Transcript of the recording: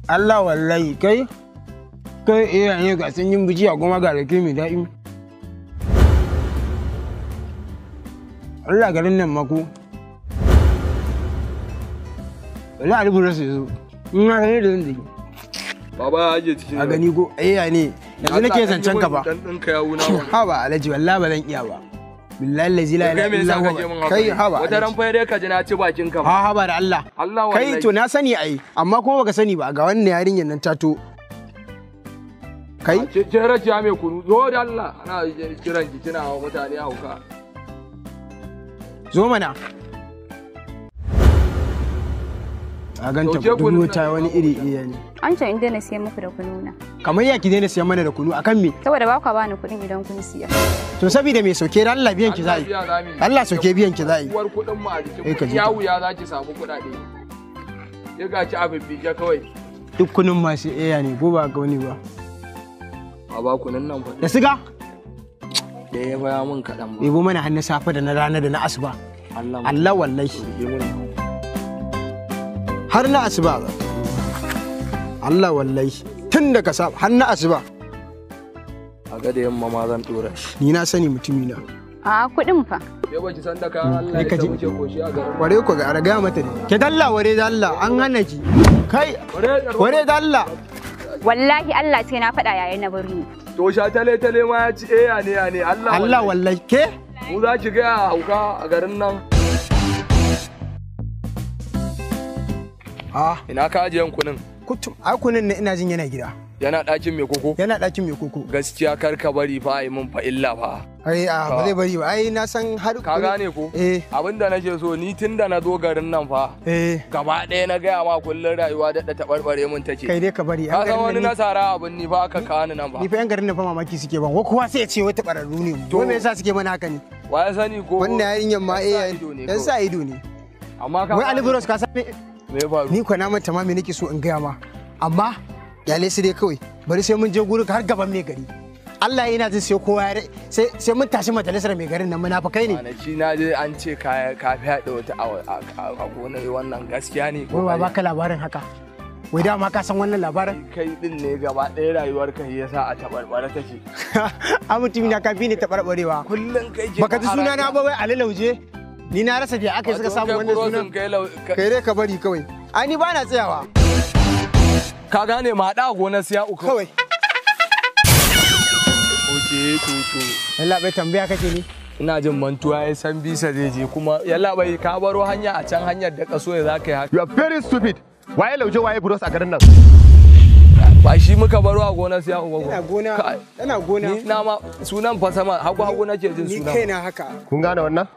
Allah wallahi kai kai iya ne ga sun yin bijiya kuma ga rake mai daɗi. Allah garin nan mako. Wallahi Ali Buros ya zo. In na sani da zan jiki. Baba ya aje cikin. A gani ko iya ne. Yanzu nake zancen ka ba. Dan ɗinka ya wuna wa. Haba Alhaji wallahi ba zan iya ba. Billahi lazi la ilaha illa huwa. Kai haba. Wata ran fa dai ka ji na ci bakin ka. Ha haba da Allah. Allah wallahi. Kai to na sani ai amma kuma baka sani ba ga wannan yarinyar nan ta to. Kai? Ce rakiya mai kunu zo da Allah ana kiran ki kina wa mutane hauka. Zo mana. A ganta budurwa ta wani iri iya ne. An ce in daina siyan muku da kunu na. Kamar ya ki daina siyan mana da kunu akan me? Saboda ba kwa bani kuɗin idan kun siya. To saboda me sauke da Allah biyan ki za'i. Allah sauke biyan ki za'i. Uwar kuɗin mu a jikin ya wuya za ki samu kuɗaɗe. Ya ga ki abin bije kawai. Duk kunun masu iya ne ko ba ka wani ba. A ba kunun nan fa. Da siga? Da ya baya mun kaɗan ba. Ɗebo mana hannun safe da na rana da na asuba. Allah wallahi. Har na asuba. Allah wallahi tun da ka saba har na asuba. A ga da yamma ma zan dora shi. Ni na sani mutumi na. A kuɗin fa. Ke baki san da kayan Allah ya muke koshi a garin. Ware ku ga raga mata ne. Ke dalla ware da Allah an hana ki. Kai ware da Allah. Wallahi Allah sai na faɗa yayin na bari ni. To sha tale tale ma ya ci eh ya ne ya ne Allah. Allah wallahi ke. Mu za ki ga hauka a garin nan. Ah, ina ka ajiye kunin? Kutum, ai kunin ne ina jin yana gida. Yana ɗakin mai koko? Yana ɗakin mai koko. Gaskiya kar ka bari fa ai mun fa illa fa. Ai a ba zai bari ba. Ai na san har ka gane ko? Eh. Abinda nake so ni tunda na zo garin nan fa. Eh. Gaba ɗaya na gaya ma kullun rayuwa daɗa taɓarɓare mun take. Kai dai ka bari. Ka san wani nasara abin ni fa aka kawo ni nan fa. Ni fa yan garin nan fa mamaki suke ban. Kowa sai ya ce wai taɓararru ne mu. To me yasa suke mana haka ne? Wa ya sani ko? Wannan yarinyar ma eh yan sa ido ne. Amma ka wai Ali Buros ka san me faru? Ni ko na manta ma me nake so in gaya ma. Amma yale su dai kawai bari sai mun je gurin har gaban mai gari. Allah yana jin sai kowa sai sai mun tashi majalisar mai garin nan munafikai ne. Kwanaki na je an ce ka ka fyaɗe wata a gonar wannan gaskiya ne ko ba baka labarin haka? Wai dama ka san wannan labarin? Kai din ne gaba ɗaya rayuwar ka yasa a tabarbare take. A mutumi na kafi ne tabarbarewa. Kullun kai ke baka ji suna na ba wai Ali Lauje? Ni na rasa da aka yi suka samu wannan sunan. Kai dai ka bari kawai. Ai ni ba na tsayawa. Ka gane ma haɗa gonar siya uku. Kawai. Oke to. Yalla bai tambaya kake ne? Ina jin mantuwa ya san bisa zai je kuma yalla bai ka baro hanya a can hanyar da kaso ya zaka yi haka. You are very stupid. Waye Lauje waye Buros a garin nan? Ba shi muka baro a gonar siya uku. Ina gona. Ina gona. Ni na ma sunan fa sama hagu hagu nake jin sunan. Ni kaina haka. Kun gane wannan?